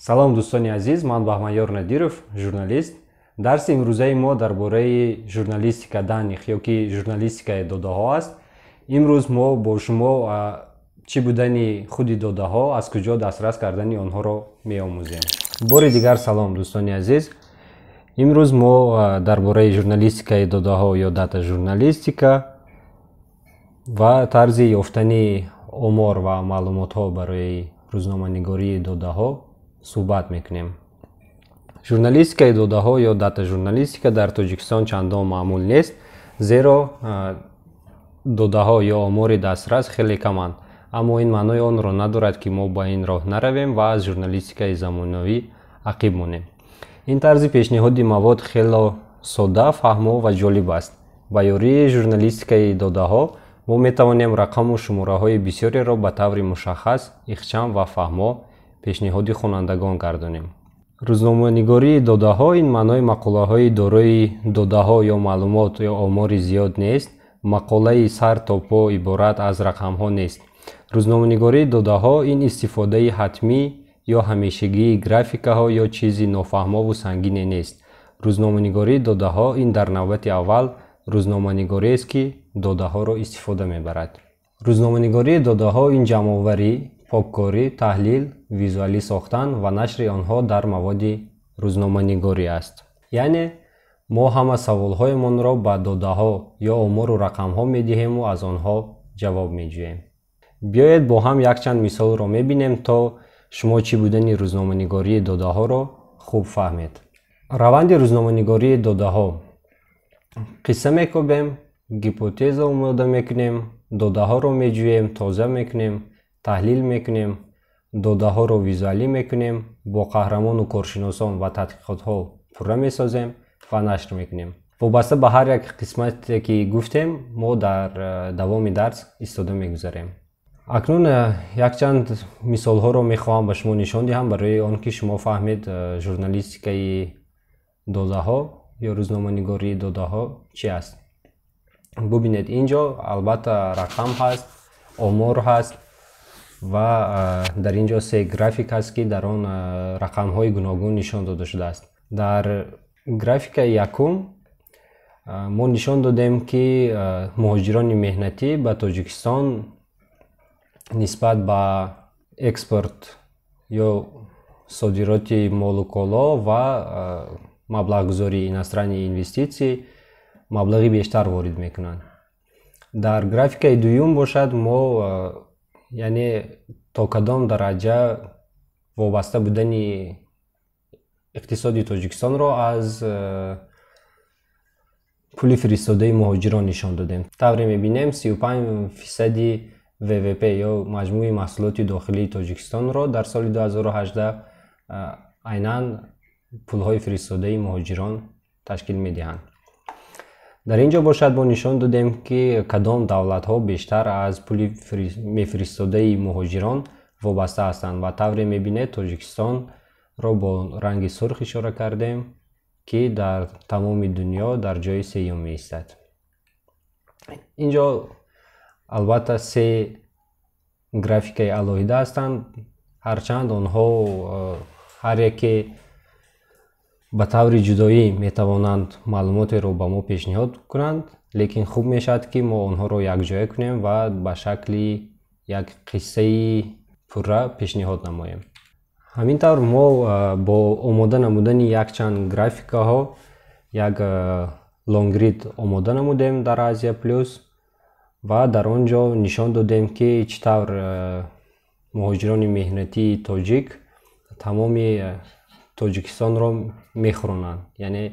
Салом, дӯстони азиз, ман Баҳмаёр Надиров, журналист. Дарси имрӯзаи мо дар бораи журналистика данных ё ки журналистикаи додаҳо аст. Имрӯз мо бо шумо чӣ будани худи додаҳо, аз куҷо дастрас кардани онҳоро меомӯзем. Бори дигар салом, дӯстони азиз. Имрӯз мо дар бораи журналистикаи додаҳо ё дата журналистика ва тарзи ёфтани омор ва маълумотҳо барои рӯзноманигории додаҳо суҳбат мекунем. Журналистикаи додаҳо ё дата журналистика дар Тоҷикистон чандон маъмул нест, зеро додаҳо ё омори дастрас хеле каманд. Аммо ин маънои онро надорад, ки мо ба ин роҳ наравем ва аз журналистикаи замонавӣ ақиб монем. Ин тарзи пешниҳоди мавод хело содда, фаҳмо ва ҷолиб аст. Ба ёрии журналистикаи додаҳо мо метавонем рақаму шумораҳои бисёреро ба таври мушаххас, ихчам ва фаҳмо пешниҳоди хонандагон гардонем. Рӯзноманигории додаҳо ин маънои мақолаҳои дорои додаҳо ё маълумот ё омори зиёд нест. Мақолаи сар то по иборат аз рақамҳо нест. Рӯзноманигории додаҳо ин истифодаи ҳатмӣ ё ҳамешагии графикаҳо ё чизи нофаҳмову сангине нест. Рӯзноманигории додаҳо ин дар навбати аввал рӯзноманигориест, ки додаҳоро истифода мебарад. Рӯзноманигории додаҳо ин ҷамъоварӣ, поккорӣ, таҳлил, визуалӣ сохтан ва нашри онҳо дар маводи рӯзноманигорӣ аст. Яъне мо ҳама саволҳоямонро ба додаҳо ё омору рақамҳо медиҳему аз онҳо ҷавоб меҷӯем. Биёед бо ҳам якчанд мисолро мебинем, то шумо чӣ будани рӯзноманигории додаҳоро хуб фаҳмед. Раванди рӯзноманигории додаҳо: қисса мекобем, гипотеза омода мекунем, додаҳоро меҷӯем, тоза мекунем, таҳлил мекунем, додаҳоро визуалӣ мекунем, бо қаҳрамону коршиносон ва тадқиқотҳо пурра месозем ва нашр мекунем. Вобаста ба ҳар як қисмате, ки гуфтем, мо дар давоми дарс истода мегузарем. Акнун якчанд мисолҳоро мехоҳам ба шумо нишон диҳам, барои он ки шумо фаҳмед журналистикаи додаҳо ё рӯзноманигории додаҳо чӣ аст. Бубинед, ин ҷо албатта рақам ҳаст, омор ҳаст ва дар ин ҷо се график ҳаст, ки дар он рақамҳои гуногун нишон дода шудааст. Дар графикаи якум мо нишон додем, ки муҳоҷирони меҳнатӣ ба Тоҷикистон нисбат ба экспорт ё содироти молу коло ва маблағгузории иностранные инвеститсии маблағи бештар ворид мекунанд. Дар графикаи дуюм бошад, мо яъне то кадом дараҷа вобаста будани иқтисоди Тоҷикистонро аз пули фиристодаи муҳоҷирон нишон додем. Тавре мебинем, 35 фисади ВВП ё маҷмӯи маҳсулоти дохилии Тоҷикистонро дар соли 2018 айнан пулҳои фиристодаи муҳоҷирон ташкил медиҳанд. Дар ин ҷо бошад, мо нишон додем, ки кадом давлатҳо бештар аз пули мефиристодаи муҳоҷирон вобаста ҳастанд ва тавре мебинед, Тоҷикистонро бо ранги сурх ишора кардем, ки дар тамоми дунё дар ҷои сеюм меистад. Ин ҷо албатта се графикаи алоҳида ҳастанд, ҳарчанд онҳо ҳар яке ба таври ҷудоӣ метавонанд маълумотеро ба мо пешниҳод кунанд, лекин хуб мешавад, ки мо онҳоро якҷоя кунем ва ба шакли як қиссаи пурра пешниҳод намоем. Ҳамин тавр мо бо омода намудани якчанд графикаҳо як лонгрид омода намудем дар Азия Плюс ва дар он ҷо нишон додем, ки чӣ тавр муҳоҷирони меҳнатии тоҷик тамоми Тоҷикистонро мехӯронанд, яъне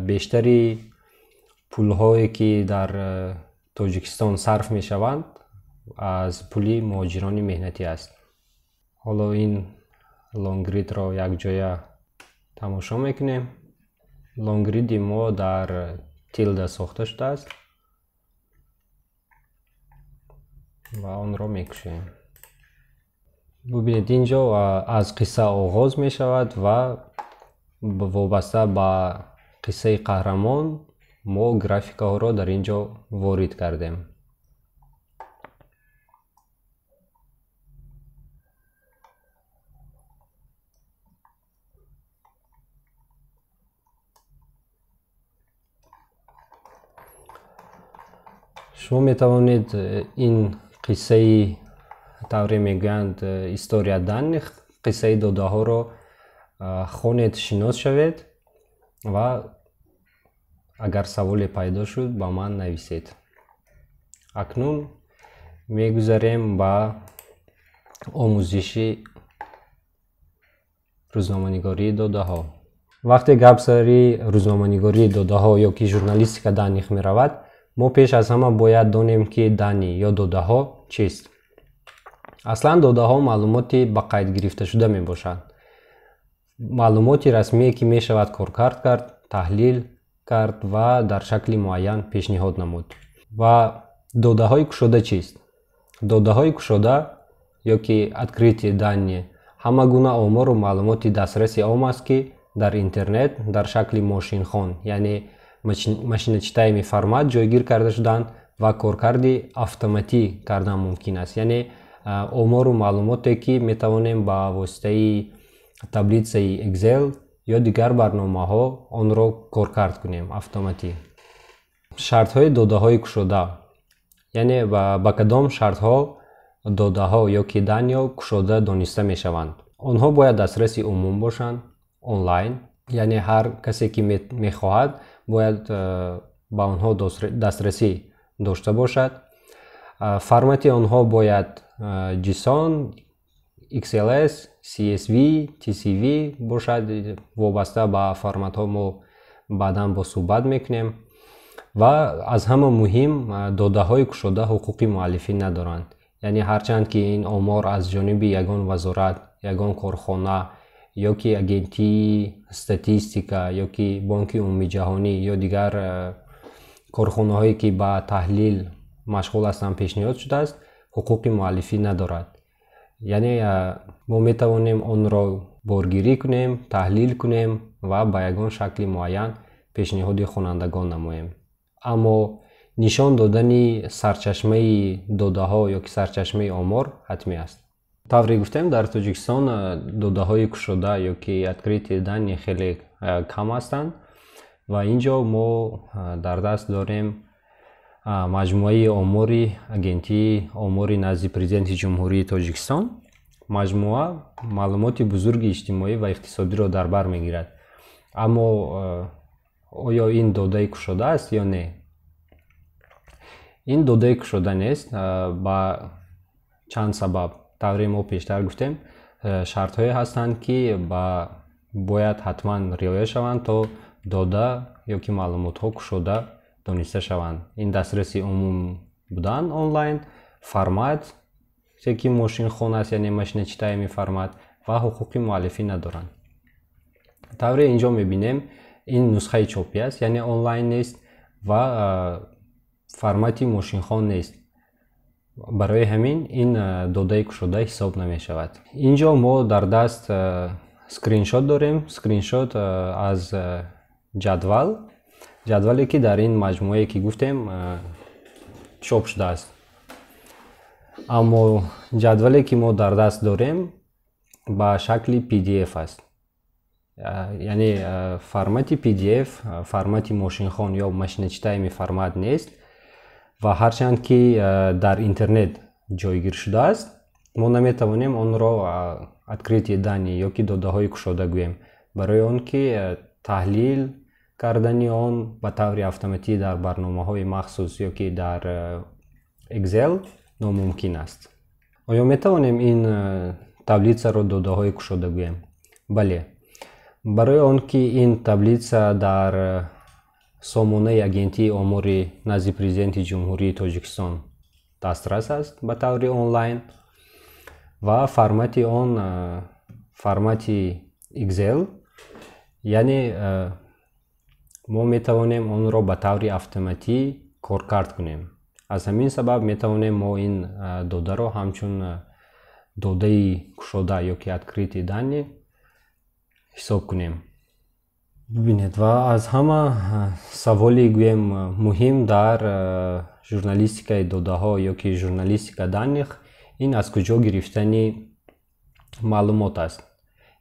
бештари пулҳое, ки дар Тоҷикистон сарф мешаванд, аз пули муҳоҷирони меҳнатӣ аст. Ҳоло ин лонгридро якҷоя тамошо мекунем. Лонгриди мо дар Тилда сохта шудааст ва онро мекушоем. Бубинед, ин ҷо аз қисса оғоз мешавад ва вобаста ба қиссаи қаҳрамон мо графикаҳоро дар ин ҷо ворид кардем. Шумо метавонед ин қиссаи, тавре мегӯянд, история данных, қиссаи додаҳоро хонед, шинос шавед ва агар саволе пайдо шуд, ба ман нависед. Акнун мегузарем ба омӯзиши рӯзноманигории додаҳо. Вақте гап сари рӯзноманигории додаҳо ё ки журналистика данных меравад, мо пеш аз ҳама бояд донем, ки данные ё додаҳо чист. Аслан додаҳо маълумоти ба қайд гирифташуда мебошанд, маълумоти расмие, ки мешавад коркард кард, таҳлил кард ва дар шакли муайян пешниҳод намуд. Ва додаҳои кушода чист? Додаҳои кушода ё ки открытые данные ҳама гуна омору маълумоти дастраси ом аст, ки дар интернет дар шакли мошинхон, яъне машиночитаемый формат ҷойгир карда шуданд ва коркарди автоматӣ кардан мумкин аст, яъне омору маълумоте, ки метавонем ба воситаи таблицаи Excel ё дигар барномаҳо онро коркард кунем автоматӣ. Шартҳои додаҳои кушода, яъне ба кадом шартҳо додаҳо ё ки данные кушода дониста мешаванд? Онҳо бояд дастраси умум бошанд, онлайн, яъне ҳар касе, ки мехоҳад, бояд ба онҳо дастрасӣ дошта бошад. Формати онҳо бояд JSON, XLS, CSV, TSV бошад. Вобаста ба форматҳо мо баъдан бо суҳбат мекунем. Ва аз ҳама муҳим, додаҳои кушода ҳуқуқи муаллифӣ надоранд, яъне ҳарчанд ки ин омор аз ҷониби ягон вазорат, ягон корхона ё ки агентии статистика ё ки Бонки Умумиҷаҳонӣ ё дигар корхонаҳое, ки ба таҳлил машғул ҳастанд, пешниҳод шудааст, ҳуқуқи муаллифӣ надорад, яъне мо метавонем онро боргирӣ кунем, таҳлил кунем ва ба ягон шакли муайян пешниҳоди хонандагон намоем, аммо нишон додани сарчашмаи додаҳо ё ки сарчашмаи омор ҳатмӣ аст. Тавре гуфтем, дар Тоҷикистон додаҳои кушода ё ки открытые данные хеле кам ҳастанд ва ин ҷо мо дар даст дорем маҷмӯаи омори Агентии омори назди Президенти Ҷумҳурии Тоҷикистон. Маҷмӯа маълумоти бузурги иҷтимоӣ ва иқтисодиро дар бар мегирад, аммо оё ин додаи кушода аст ё не? Ин додаи кушода нест ба чанд сабаб. Тавре мо пештар гуфтем, шартҳое ҳастанд, ки бояд ҳатман риоя шаванд, то дода ё ки маълумотҳо кушода дониста шаванд. Ин дастраси умум будан, онлайн, формат, ки мошинхон аст, яъне машиночитаемый формат, ва ҳуқуқи муаллифӣ надоранд. Тавре инҷо мебинем, ин нусхаи чопӣ аст, яъне онлайн нест ва формати мошинхон нест. Барои ҳамин ин додаи кушода ҳисоб намешавад. Ин ҷо мо дар даст скриншот дорем, скриншот аз ҷадвал, ҷадвале, ки дар ин маҷмӯае, ки гуфтем, чоп шудааст. Аммо ҷадвале, ки мо дар даст дорем, ба шакли PDF аст, яъне формати PDF формати мошинхон ё машиночитаемый формат нест ва ҳарчанд ки дар интернет ҷойгир шудааст, мо наметавонем онро открытые данные ё ки додаҳои кушода гӯем, барои он ки таҳлил кардани он ба таври автоматӣ дар барномаҳои махсус ё ки дар Excel номумкин аст. Оё метавонем ин таблицаро додаҳои кушода гӯем? Бале, барои он ки ин таблица дар сомонаи Агентии омори назди Президенти Ҷумҳурии Тоҷикистон дастрас аст ба таври онлайн ва формати он формати Excel, яъне мо метавонем онро ба таври автоматӣ коркард кунем. Аз ҳамин сабаб метавонем мо ин додаро ҳамчун додаи кушода ё ки открытые данные ҳисоб кунем. Бибинед, ва аз ҳама саволи, гӯем, муҳим дар журналистикаи додаҳо ё ки журналистика данных ин аз куҷо гирифтани маълумот аст.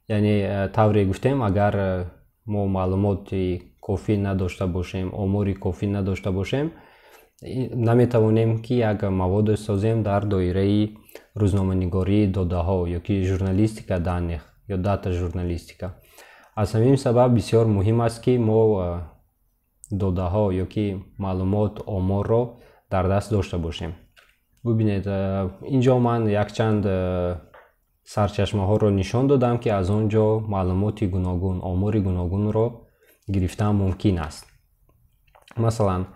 Яъне, тавре гуфтем, агар мо маълумоти кофӣ надошта бошем, омори кофӣ надошта бошем. Наметавонем, ки як маводе созем дар доираи рӯзноманигории додаҳо ё ки журналистика данных ё дата журналистика. Аз ҳамин сабаб бисёр муҳим аст, ки мо додаҳо ё ки маълумот, оморро дар даст дошта бошем. Бубинед, ин ҷо ман якчанд сарчашмаҳоро нишон додам, ки аз он ҷо маълумоти гуногун, омори гуногунро гирифтан мумкин аст. Масалан,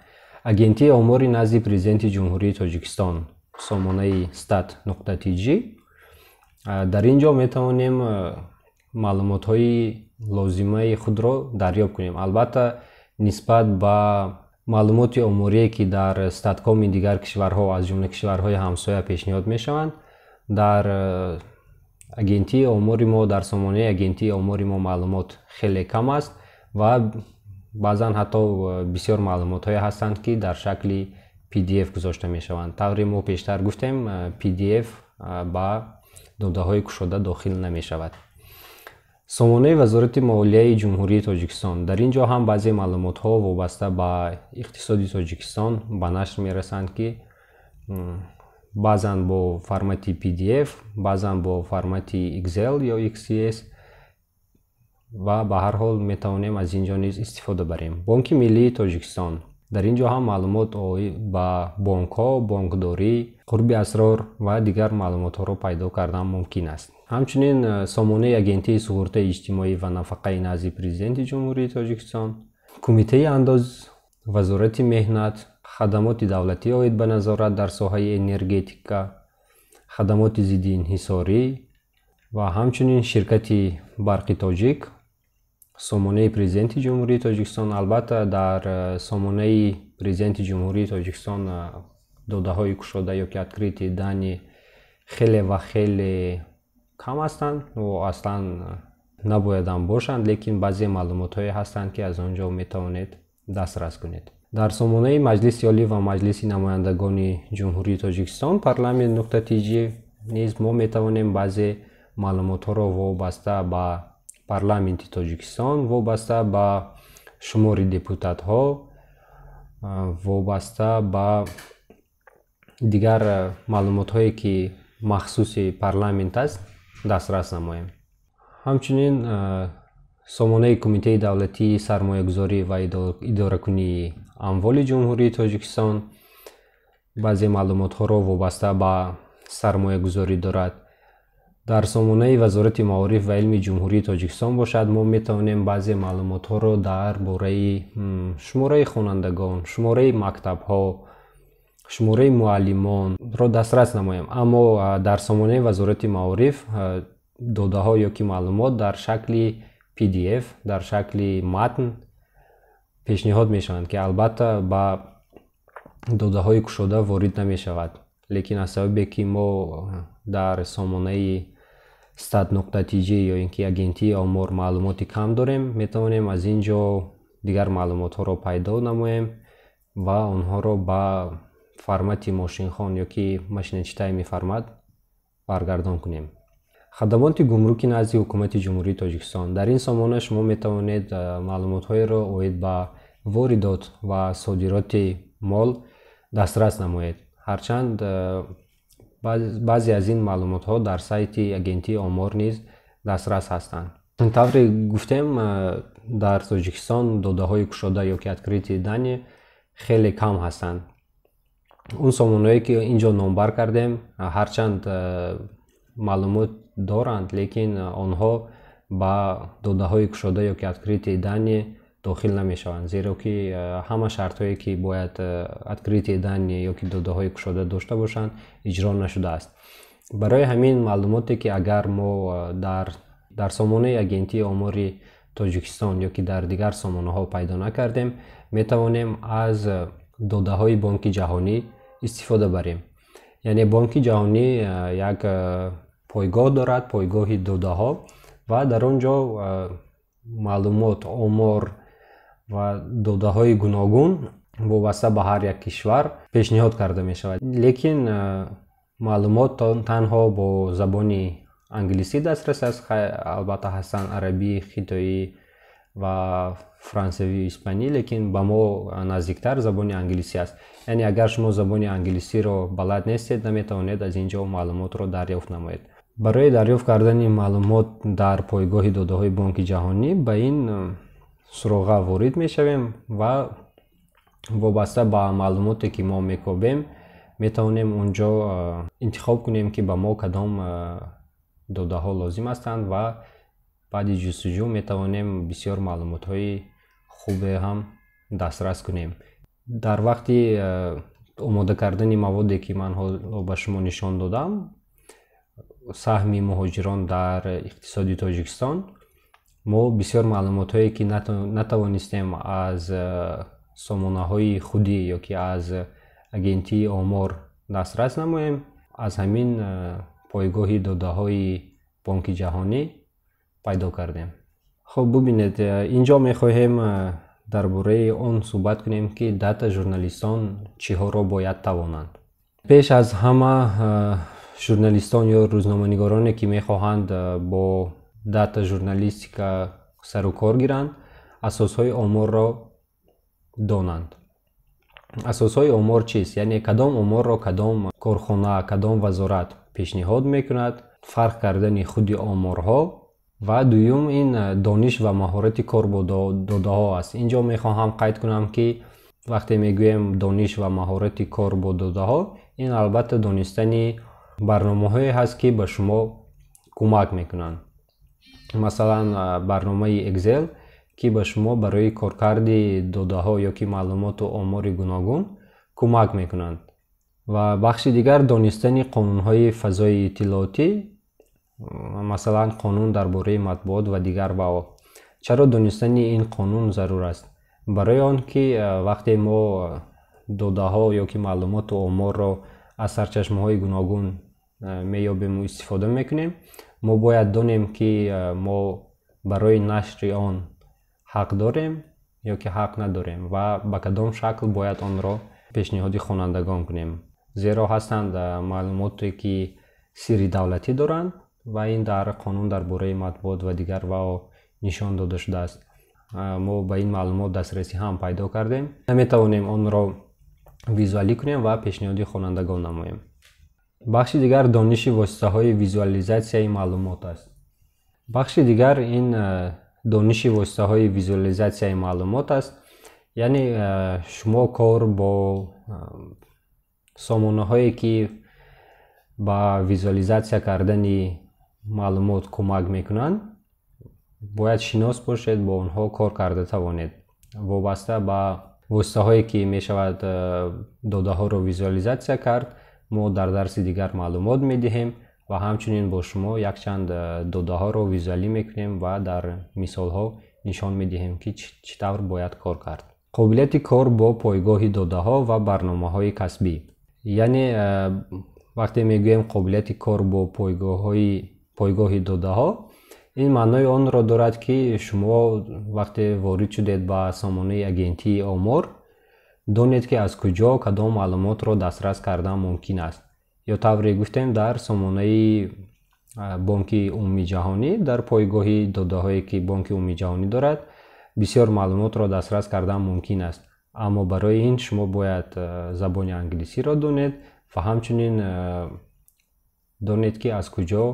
Агентии омори назди Президенти Ҷумҳурии Тоҷикистон, сомонаи stat.tj. Дар ин ҷо метавонем маълумотҳои лозимаи худро дарёб кунем. Албатта, нисбат ба маълумоти оморие, ки дар статкоми дигар кишварҳо, аз ҷумла кишварҳои ҳамсоя, пешниҳод мешаванд, дар агентии омори мо, дар сомонаи агентии омори мо маълумот хеле кам аст ва баъзан ҳатто бисёр маълумотҳое ҳастанд, ки дар шакли PDF гузошта мешаванд. Тавре мо пештар гуфтем, PDF ба додаҳои кушода дохил намешавад. Сомонаи Вазорати молияи Ҷумҳурии Тоҷикистон. Дар ин ҷо ҳам баъзе маълумотҳо вобаста ба иқтисоди Тоҷикистон ба нашр мерасанд, ки баъзан бо формати PDF, баъзан бо формати Excel ё XCS ва ба ҳар ҳол метавонем аз ин ҷо низ истифода барем. Бонки Миллии Тоҷикистон. Дар ин ҷо ҳам маълумот ба бонкҳо, бонкдорӣ, қурби асрор ва дигар маълумотҳоро пайдо кардан мумкин аст. Ҳамчунин сомонаи Агентии суғуртаи иҷтимоӣ ва нафақаи назди Президенти Ҷумҳурии Тоҷикистон, Кумитаи андоз, Вазорати меҳнат, хадамоти давлатӣ оид ба назорат дар соҳаи энергетика, хадамоти зидди инҳисорӣ ва ҳамчунин ширкати Барқи Тоҷик, сомонаи Президенти Ҷумҳурии Тоҷикистон. Албатта, дар сомонаи Президенти Ҷумҳурии Тоҷикистон додаҳои кушода ё ки открытые данные хеле ва хеле кам ҳастанд, аслан набоядам бошанд, лекин баъзе маълумотҳое ҳастанд, ки аз он ҷо метавонед дастрас кунед. Дар сомонаи Маҷлиси Олӣ ва Маҷлиси намояндагони Ҷумҳурии Тоҷикистон, parlament.tj низ мо метавонем баъзе маълумотҳоро вобаста ба парламенти Тоҷикистон, вобаста ба шумори депутатҳо, вобаста ба дигар маълумотҳое, ки махсуси парламент аст, дастрас намоем. Ҳамчунин сомонаи Кумитаи давлатии сармоягузорӣ ва идоракунии амволи Ҷумҳурии Тоҷикистон баъзе маълумотҳоро вобаста ба сармоягузорӣ дорад. Дар сомонаи Вазорати маориф ва илми Ҷумҳурии Тоҷикистон бошад, мо метавонем баъзе маълумотҳоро дар бораи шумораи хонандагон, шумораи мактабҳо, шумораи муаллимонро дастрас намоем. Аммо дар сомонаи Вазорати маориф додаҳо ё ки маълумот дар шакли PDF, дар шакли матн пешниҳод мешаванд, ки албатта ба додаҳои кушода ворид намешавад. Лекин аз сабабе ки мо дар сомонаи stat.tj ё ин ки агентии омор маълумоти кам дорем, метавонем аз ин ҷо дигар маълумотҳоро пайдо намоем ва онҳоро ба формати мошинхон ё ки машиночитаемый формат баргардон кунем. Хадамоти гумруки назди Ҳукумати Ҷумҳурии Тоҷикистон. Дар ин сомона шумо метавонед маълумотҳоеро оид ба воридот ва содироти мол дастрас намоед. Ҳарчанд баъзе аз ин маълумотҳо дар сайти агентии омор низ дастрас ҳастанд. Тавре гуфтем, дар Тоҷикистон додаҳои кушода ё ки открытые данные хеле кам ҳастанд. Он сомонаҳое, ки ин ҷо номбар кардем, ҳарчанд маълумот доранд, лекин онҳо ба додаҳои кушода ё ки открытые данные дохил намешаванд, зеро ки ҳама шартҳое, ки бояд открытые данные ё ки додаҳои кушода дошта бошанд, иҷро нашудааст. Барои ҳамин маълумоте, ки агар мо дар сомонаи Агентии омори Тоҷикистон ё ки дар дигар сомонаҳо пайдо накардем, метавонем аз додаҳои Бонки Ҷаҳонӣ истифода барем. Яъне Бонки Ҷаҳонӣ як пойгоҳ дорад, пойгоҳи додаҳо, ва дар он ҷо маълумот, омор ва додаҳои гуногун вобаста ба ҳар як кишвар пешниҳод карда мешавад. Лекин маълумот танҳо бо забони англисӣ дастрас аст. Албатта, ҳастанд арабӣ, хитоӣ. ва франсавию испанӣ, лекин ба мо наздиктар забони англисӣ аст. Яъне агар шумо забони англисиро балад нестед, наметавонед аз ин ҷо маълумотро дарёфт намоед. Барои дарёфт кардани маълумот дар пойгоҳи додаҳои Бонки Ҷаҳонӣ ба ин суроға ворид мешавем ва вобаста ба маълумоте, ки мо мекобем, метавонем он ҷо интихоб кунем, ки ба мо кадом додаҳо лозим ҳастанд, ва баъди ҷустуҷӯ метавонем бисёр маълумотҳои хубе ҳам дастрас кунем. Дар вақти омода кардани маводе, ки ман ҳоло ба шумо нишон додам, саҳми муҳоҷирон дар иқтисоди Тоҷикистон, мо бисёр маълумотҳое, ки натавонистем аз сомонаҳои худӣ ё ки аз агентии омор дастрас намоем, аз ҳамин пойгоҳи додаҳои Бонки Ҷаҳонӣ пайдо кардем. Хуб, бубинед, ин ҷо мехоҳем дар бораи он суҳбат кунем, ки дата журналистон чиҳоро бояд тавонанд. Пеш аз ҳама, журналистон ё рӯзноманигороне, ки мехоҳанд бо дата журналистика сару кор гиранд, асосҳои оморро донанд. Асосҳои омор чист? Яъне кадом оморро кадом корхона, кадом вазорат пешниҳод мекунад, фарқ кардани худи оморҳо. Ва дуюм, ин дониш ва маҳорати кор бо додаҳо аст. Ин ҷо мехоҳам қайд кунам, ки вақте мегӯем дониш ва маҳорати кор бо додаҳо, ин албатта донистани барномаҳое ҳаст, ки ба шумо кӯмак мекунанд. Масалан, барномаи Excel, ки ба шумо барои коркарди додаҳо ё ки маълумоту омори гуногун кӯмак мекунанд. Ва бахши дигар, донистани қонунҳои фазои иттилоотӣ, масалан, қонун дар бораи матбуот ва дигар. Ва чаро донистани ин қонун зарур аст? Барои он ки вақте мо додаҳо ё ки маълумоту оморро аз сарчашмаҳои гуногун меёбему истифода мекунем, мо бояд донем, ки мо барои нашри он ҳақ дорем ё ки ҳақ надорем ва ба кадом шакл бояд онро пешниҳоди хонандагон кунем, зеро ҳастанд маълумоте, ки сирри давлатӣ доранд, ва ин дар қонун дар бораи матбуот ва дигар ва нишон дода шудааст. Мо ба ин маълумот дастрасӣ ҳам пайдо кардем, наметавонем онро визуалӣ кунем ва пешниҳоди хонандагон намоем. Бахши дигар, дониши воситаҳои визуализатсияи маълумот аст. Бахши дигар, ин дониши воситаҳои визуализатсияи маълумот аст, яъне шумо кор бо сомонаҳое, ки ба визуализатсия кардани маълумот кӯмак мекунанд, бояд шинос бошед, бо онҳо кор карда тавонед. Вобаста ба воситаҳое, ки мешавад додаҳоро визуализатсия кард, мо дар дарси дигар маълумот медиҳем ва ҳамчунин бо шумо якчанд додаҳоро визуалӣ мекунем ва дар мисолҳо нишон медиҳем, ки чӣ тавр бояд кор кард. Қобилияти кор бо пойгоҳи додаҳо ва барномаҳои касбӣ. Яъне вақте мегӯем қобилияти кор бо пойгоҳи додаҳо, ин маънои онро дорад, ки шумо вақте ворид шудед ба сомонаи агентии омор, донед, ки аз куҷо кадом маълумотро дастрас кардан мумкин аст. Ё тавре гуфтем, дар сомонаи Бонки Умумии Ҷаҳонӣ, дар пойгоҳи додаҳое, ки Бонки Умумии Ҷаҳонӣ дорад, бисёр маълумотро дастрас кардан мумкин аст, аммо барои ин шумо бояд забони англисиро донед ва ҳамчунин донед, ки аз куҷо,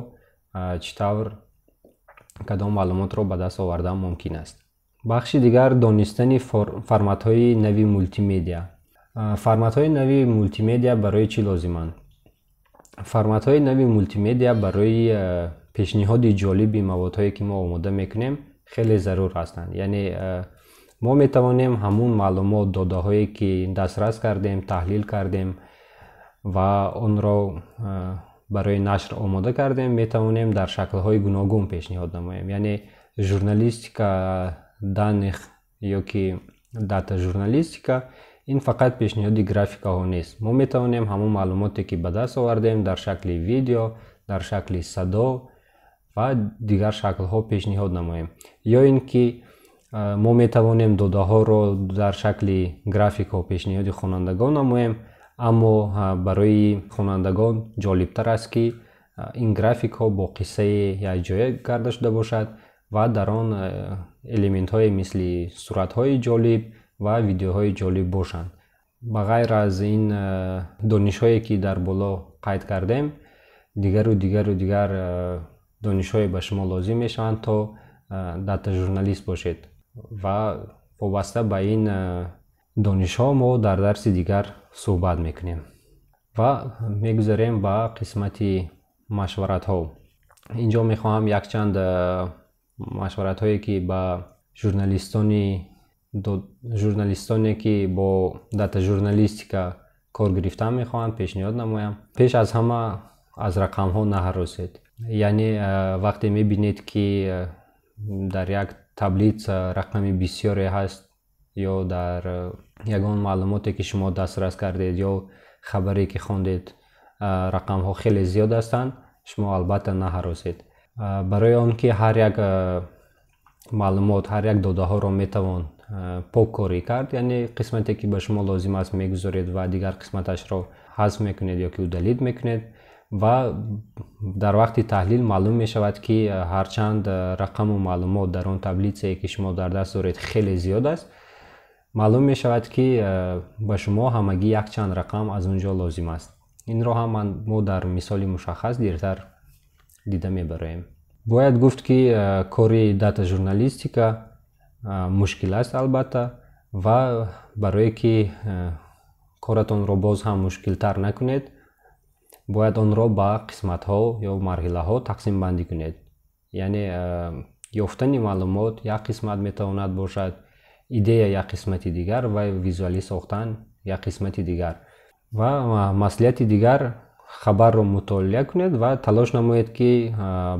чӣ тавр, кадом маълумотро ба даст овардан мумкин аст. Бахши дигар, донистани форматҳои нави мултимедиа. Форматҳои нави мултимедиа барои чӣ лозиманд? Форматҳои нави мултимедиа барои пешниҳоди ҷолиби маводҳое, ки мо омода мекунем, хеле зарур ҳастанд. Яъне мо метавонем ҳамун маълумот, додаҳое, ки дастрас кардем, таҳлил кардем ва онро барои нашр омода кардем, метавонем дар шаклҳои гуногун пешниҳод намоем. Яъне журналистика данных ё ки дата журналистика ин фақат пешниҳоди графикаҳо нест. Мо метавонем ҳамон маълумоте, ки ба даст овардем, дар шакли видео, дар шакли садо ва дигар шаклҳо пешниҳод намоем. Ё ин ки мо метавонем додаҳоро дар шакли графикҳо пешниҳоди хонандагон намоем, аммо барои хонандагон ҷолибтар аст, ки ин графикҳо бо қиссае якҷоя карда шуда бошад. ва дар он элементҳое мисли суратҳои ҷолиб ва видеоҳои ҷолиб бошанд. Ба ғайр аз ин донишҳое, ки дар боло қайд кардем, дигару дигару дигар донишҳое ба шумо лозим мешаванд, то дата журналист бошед, ва вобаста ба ин донишҳо мо дар дарси дигар суҳбат мекунем. Ва мегузарем ба қисмати машваратҳо. Инҷо мехоҳам якчанд машваратҳое, ки ба журналистоне, ки бо дата журналистика кор гирифтан мехоҳанд, пешниҳод намоям. Пеш аз ҳама, аз рақамҳо наҳаросед. Яъне вақте мебинед, ки дар як таблица рақами бисёре ҳаст ё дар ягон маълумоте, ки шумо дастрас кардед, ё хабаре, ки хондед, рақамҳо хеле зиёд ҳастанд, шумо албатта наҳаросед, барои он ки ҳар як маълумот, ҳар як додаҳоро метавон поккорӣ кард. Яъне қисмате, ки ба шумо лозим аст, мегузоред ва дигар қисматашро ҳазф мекунед ё ки удалить мекунед. Ва дар вақти таҳлил маълум мешавад, ки ҳарчанд рақаму маълумот дар он таблицае, ки шумо дар даст доред, хеле зиёд аст, маълум мешавад, ки ба шумо ҳамагӣ якчанд рақам аз он ҷо лозим аст. Инро ҳам мо дар мисоли мушаххас дертар дида мебароем. Бояд гуфт, ки кори дата журналистика мушкил аст, албатта, ва барое ки коратонро боз ҳам мушкилтар накунед, бояд онро ба қисматҳо ё марҳилаҳо тақсимбандӣ кунед. Яъне ёфтани маълумот як қисмат метавонад бошад, идея як қисмати дигар ва визуалӣ сохтан як қисмати дигар. Ва маслиҳати дигар: хабарро мутолиа кунед ва талош намоед, ки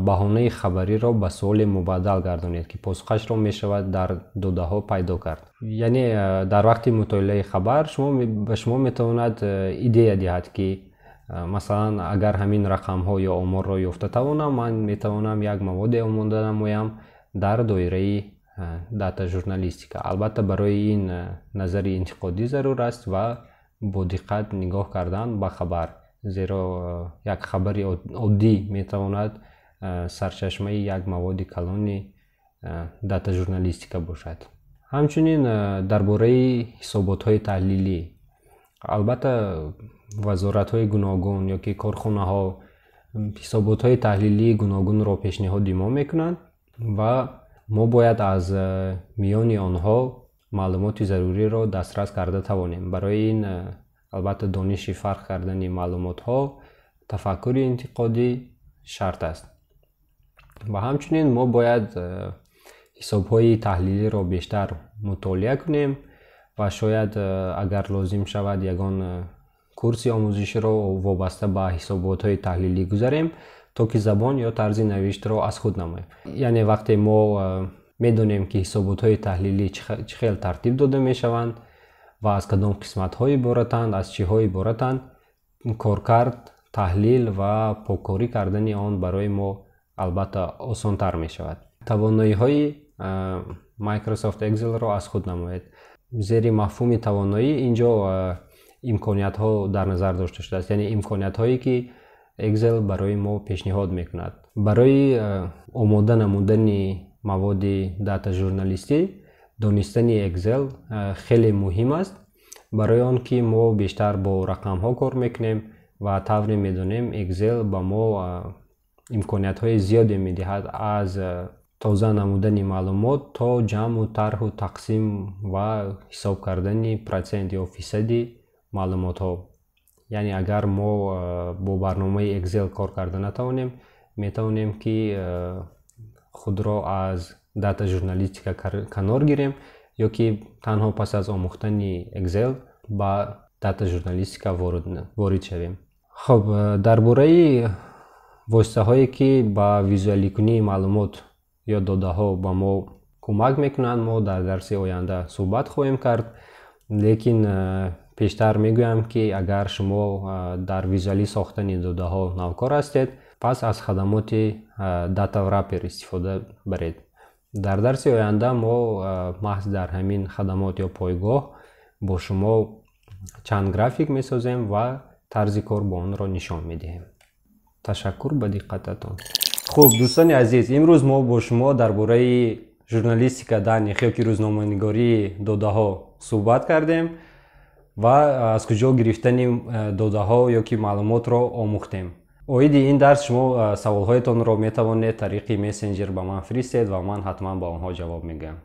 баҳонаи хабариро ба суоле мубаддал гардонед, ки посухашро мешавад дар додаҳо пайдо кард. Яъне дар вақти мутолиаи хабар ба шумо метавонад идея диҳад, ки масалан, агар ҳамин рақамҳо ё оморро ёфта тавонам, ман метавонам як маводе омода намоям дар доираи дата журналистика. Албатта, барои ин назари интиқодӣ зарур аст ва бо диққат нигоҳ кардан ба хабар, зеро як хабари оддӣ метавонад сарчашмаи як маводи калони дата журналистика бошад. Ҳамчунин дар бораи ҳисоботҳои таҳлилӣ. Албатта, вазоратҳои гуногун ё ки корхонаҳо ҳисоботҳои таҳлилии гуногунро пешниҳоди мо мекунанд ва мо бояд аз миёни онҳо маълумоти заруриро дастрас карда тавонем. Барои ин, албатта, дониши фарқ кардани маълумотҳо, тафаккури интиқодӣ шарт аст. Ва ҳамчунин мо бояд ҳисобҳои таҳлилиро бештар мутолиа кунем ва шояд, агар лозим шавад, ягон курси омӯзиширо вобаста ба ҳисоботҳои таҳлилӣ гузарем, то ки забон ё тарзи навиштро аз худ намоем. Яъне вақте мо медонем, ки ҳисоботҳои таҳлилӣ чӣ хел тартиб дода мешаванд ва аз кадом қисматҳо иборатанд, аз чиҳо иборатанд, коркард, таҳлил ва поккорӣ кардани он барои мо, албатта, осонтар мешавад. Тавоноиҳои Microsoft Excelро аз худ намоед. Зери мафҳуми тавоноӣ инҷо имкониятҳо дар назар дошта шудааст, яъне имкониятҳое, ки Excel барои мо пешниҳод мекунад. Барои омода намудани маводи дата журналистӣ донистани Excel хеле муҳим аст, барои он ки мо бештар бо рақамҳо кор мекунем ва тавре медонем, Excel ба мо имкониятҳои зиёде медиҳад: аз тоза намудани маълумот то ҷамъу тарҳу тақсим ва ҳисоб кардани процент ё фисади маълумотҳо. Яъне агар мо бо барномаи Excel кор карда натавонем, метавонем, ки худро аз дата журналистика канор гирем ё ки танҳо пас аз омӯхтани Excel ба дата журналистика ворид шавем. Хуб, дар бораи воситаҳое, ки ба визуаликунии маълумот ё додаҳо ба мо кӯмак мекунанд, мо дар дарси оянда суҳбат хоҳем кард. Лекин пештар мегӯям, ки агар шумо дар визуалӣ сохтани додаҳо навкор ҳастед, пас аз хадамоти Datawrapper истифода баред. Дар дарси оянда мо маҳз дар ҳамин хадамот ё пойгоҳ бо шумо чанд график месозем ва тарзи кор бо онро нишон медиҳем. Ташаккур ба диққататон. Хуб, дӯстони азиз, имрӯз мо бо шумо дар бораи журналистика данных ё ки рӯзноманигории додаҳо суҳбат кардем ва аз куҷо гирифтани додаҳо ё ки маълумотро омӯхтем. Оиди ин дарс шумо саволҳоятонро метавонед тариқи мессенҷер ба ман фиристед ва ман ҳатман ба онҳо ҷавоб мегӯям.